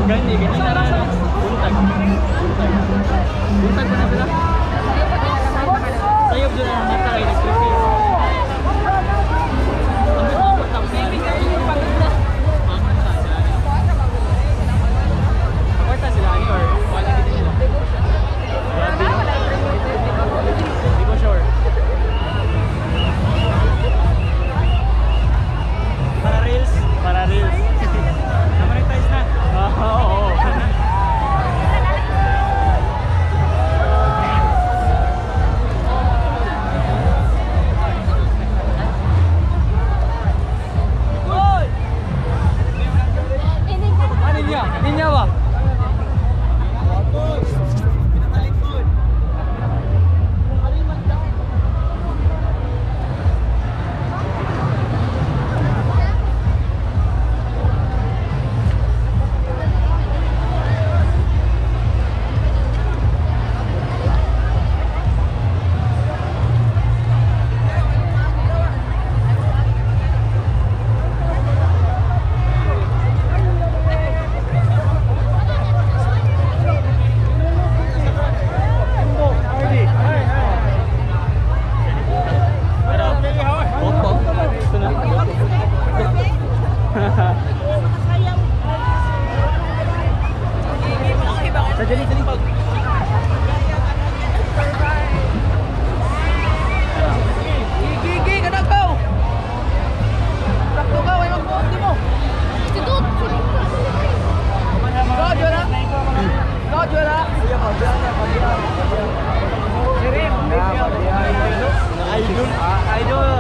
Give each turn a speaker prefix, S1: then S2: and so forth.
S1: Gani, ganina ra. Buntag. Buntag. Buntag pa na sila. Sayop dyan ang mata kay nag-prepare. Ang mga kwarta ko sila. Mga kwarta sila ni. Kwarta sila ni or wala gid nila. Grabe, no? Hindi ko sure.
S2: Para reels.
S1: Para reels.
S2: Na-monetize na.
S1: Oo, oo.
S2: Ano niya? Ninya ba?
S1: Pero, opo. Ito na.
S2: Sa dali, dali.
S3: Gigi, kada go. Sakto ka, way magbuot di mo. Go, Jola. Go, Jola.
S2: Idol. Idol.